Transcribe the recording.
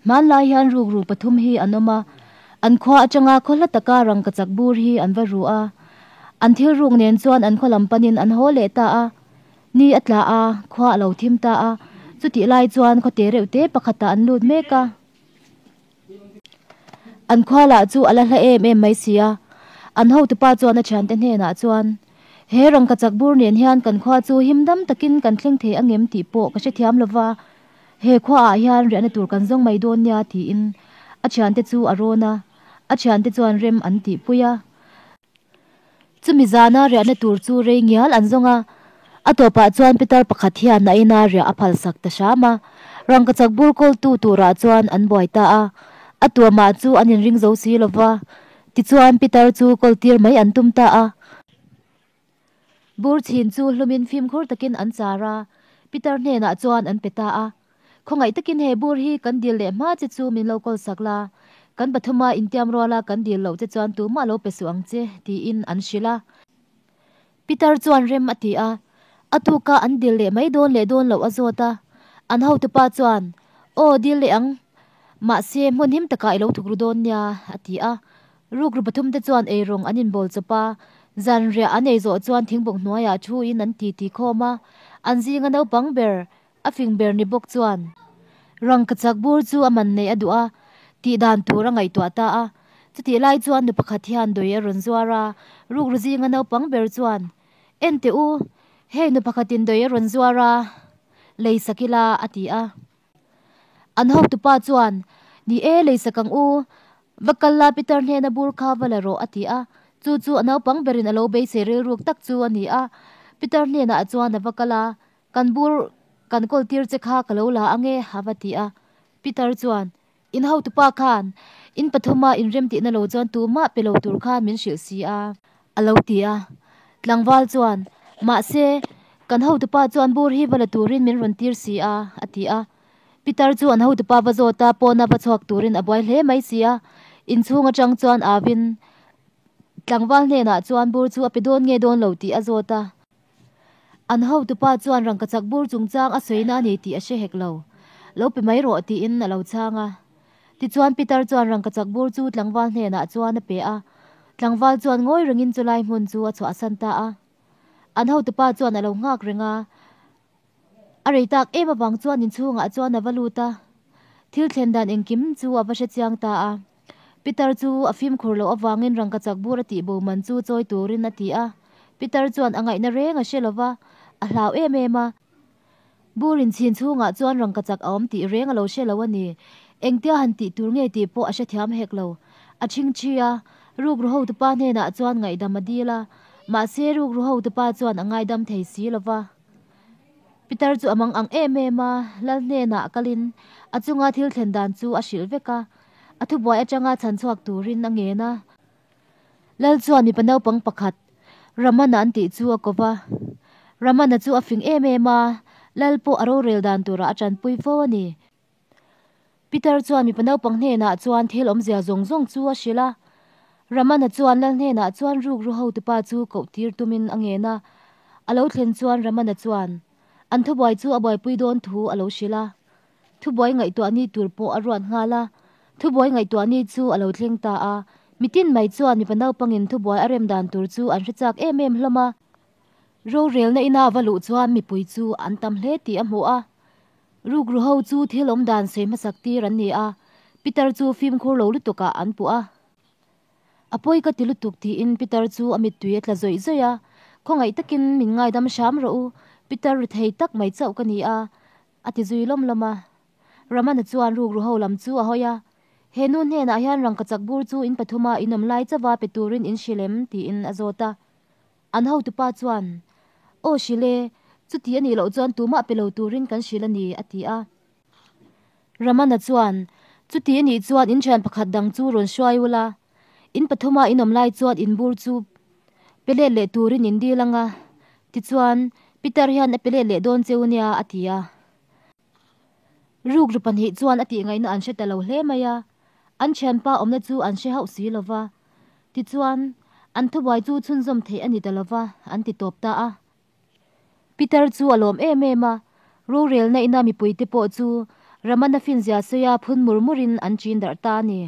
Hmanlai hian rukru pathum hi an awm a, an khua atanga khaw hla taka rangkachak bur hi an va ru a. An thil ruk nen chuan an khaw lam panin an haw leh ta a. Ni a tla a, khua a lo thim ta a. Chutih lai chuan khaw te reuh te pakhatah an lut mek a. An khua lah chu a la hla em em mai si a. An hotupa chuan a thiante hnenah chuan, He rangkachak bur nen hian kan khua chu him dam takin kan thleng thei angem tih pawh ka hrethiam lova, he khuaah hian riahna tur kan zawng mai dawn nia tiin a thiante chu a rawn a, a thiante chuan rem an tihpui a. Chumi zana riahna tur chu rei ngial an zawng a, a tawpah chuan pitar pakhat hian a ina riah a phalsak ta hram a, rangkachak bur kawltu turah chuan an buai ta a, a tuamah chu an inring zo si lo va, tichuan pitar chu kawltir mai an tum ta a. Bur chhin chu hlumin fimkhur takin an char a, pitar hnenah chuan an pe ta a. Khawngaih takin he bur hi kan dil leh hma che chu min lo kawl sak la, kan pathuma intiam ruala kan dil loh che chuan tumah lo pe suh ang che, tiin an hrilh a. Pitar chuan rem a ti a, a tuka an dil leh mai dawn leh dawn loh a zawt a. An hotupa chuan, Aw, dil leh ang, mahse hmun him takah i lo thuk ru dawn nia, a ti a. Rukru pathum te chuan eirawng an inbawl chawp a, zanriah an ei zawh chuan thingbuk hnuaiah thuin an titi khawm a, an zinga naupang ber A fing ber ni bawk chuan rangkachak bur chu a man neih a duh a, tih dan tur a ngaihtuah ta a. Chutih lai chuan nu pakhat hian dawih a rawn zuar a, rukru zinga naupang ber chuan, En teh u, hei nu pakhatin dawih a rawn zuar a, lei sak ila, a ti a. An hotupa chuan, Ni e, lei sak ang u, va kal la Peter hnena bur kha va la rawh, a ti a. Chu chu a naupang berin a lo beisei rilruk tak chu a ni a. Peter hnenah chuan a va kal a, Kan bur kan kawl tir che kha ka lo la ang e, a va ti a. Peter chuan, In hotupa khan in pathuma inrem tihna lo chuan tumah pe lo tur khan min hrilh si a, a lo ti a. Tlangval chuan, Mahse, kan hotupa chuan bur hi va la turin min rawn tir si a, a ti a. Peter chu an hotupa va zawt a, pawna va chhuak turin a buai hle mai si a. Inchhung atang chuan avin tlangval hnenah chuan bur chu a pe dawn nge dawn lo tih a zawt a. An hotupa chuan rangkachak bur chungchang a sawina a ni tih a hre hek lo. Lo pe mai rawh tiin a lo chhang a. Tichuan Peter chuan rangkachak bur chu tlangval hnenah chuan a pe a. Tlangval chuan ngawi rengin chulai hmun chu a chhuahsan ta a. An hotupa chuan a lo nghak reng a. A rei tak em avang chuan inchhungah chuan a va lut a, thil thlen dan engkim chu a va hre chiang ta a. Peter chu a fimkhur loh avangin rangkachak bur a tih bo man chu chawi turin a ti a. Peter chuan a ngaihna reng a hre lo va, a hlau em em a. Bur inchhin chhungah chuan rangkachak a awm tih reng a lo hre lo a ni. Engtia han tih tur nge tih pawh a hrethiam hek lo. A chhingchhi a, rukru hotupa hnenah chuan ngaihdam a dil a, mahse rukru hotupa chuan a ngaidam thei si lo va. Peter chu a mang ang em em a, Lal hnenah kalin a chunga thil thlen dan chu a hrilh vek a, a thubuai atanga chhan chhuak turin a ngen a. Lal chuan mipa naupang pakhat, Ramana an tih chu a ko va. Ramana chu a fing em em a, Lal pawh a rorel dan turah a tanpui fo a ni. Peter chuan mipa naupang hnenah chuan thil awmzia zawng zawng chu a hrilh a. Ramana chuan lal hnenah chuan rukru hotupa chu koh tir tumin a ngen a. A lo thlen chuan Ramana chuan an thubuai chu a buaipui dawn thu a lo hrilh a. Thubuai ngaihtuah ni tur pawh a ruat nghal a. Thubuai ngaihtuah ni chu a lo thleng ta a. Mitin mai chuan mipa naupangin thubuai a rem dan tur chu an hre chak em em hlawm a. Rorelna ina va luh chuan mipui chu an tam hle tih a hmu a. Rukru ho chu thil awm dan sawi hmasak tir an ni a, Peter chu fimkhur lo lutuk ah an puh a. A pawi ka ti lutuk tiin Peter chu a mittui a tla zawih zawih a, Khawngaih takin min ngaidam hram rawh u, Peter ri thei tak mai chauh ka ni a, a ti zui lawm lawm a. Ramana chuan rukru ho lam chu a hawi a, He nu hnenah hian rangkachak bur chu in pathuma in awm lai chauva pe turin in hrilh em? tiin a zawt a. An hotupa chuan, Aw hrilh e, chuti a nih loh chuan tumah pe lo turin kan hrilh a ni, a ti a. Ramana chuan, Chuti a nih chuan in thian pakhat dang chu rawn hruai ula, in pathuma in awm lai chuan in bur chu pe let leh turin in dil ang a, tichuan Peter hian a pe let leh dawn cheu nia, a ti a. Rukru pahnih chuan a tihngaihna an hre ta lo hle mai a, an thianpa awmna chu an hre hauh si lova. Tichuan, an thubuai chu chhunzawm theih a ni ta lova, an ti tawp ta a. Peter chu a lawm em em a, rorelna ina mipuite pawh chu Ramana finzia sawi a phun mur murin an chin darh ta a ni.